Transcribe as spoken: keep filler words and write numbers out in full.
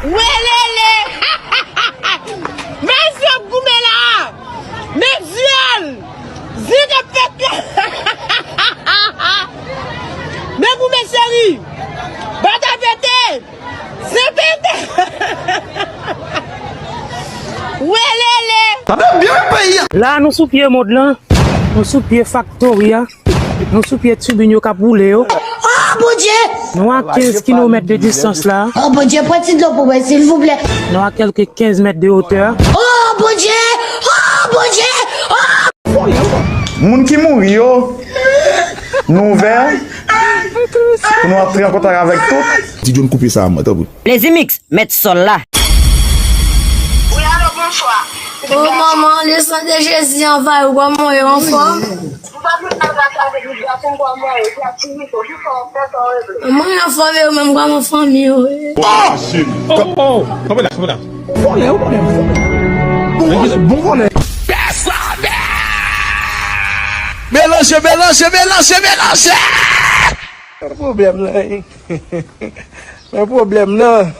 Welele! Men zye ap goumen la! Men dyòl! Zye k ap fèt la! Men goumen cheri! Bat a pete! Zye pete! Welele! Tande byen peyi a! La nou sou pye mòd lan, nou sou pye faktori a. Nou sou pye tribin yo k ap woule yo. Oh, Bondye! Nou a kenz kilomèt de distans la. Oh, Bondye, pran ti dlo pou mwen, silvouplè. Nou a kèlke kenz mèt de otè. Oh, Bondye! Oh, Bondye! Oh! Moun ki mouri yo, nou ouvè pou nou antre an kontak avèk tout. Ti John, koupe sa a mwen, tanpri. Plezi Mix, mèt sòl la. Wi, alo, bonswa. Oh, manman, le sang de Jésus envahi ou, kòman w ye, anfòm? Mwen anfòm, yo menm, kòman fanmi yo ye? Oh, oh, kanpe la, kanpe la. Vòlè, ou konnen vòlè. Bon vòlè, bon vòlè. Melanje, melanje, melanje, melanje. Pwoblèm nan, wi. Men pwoblèm nan.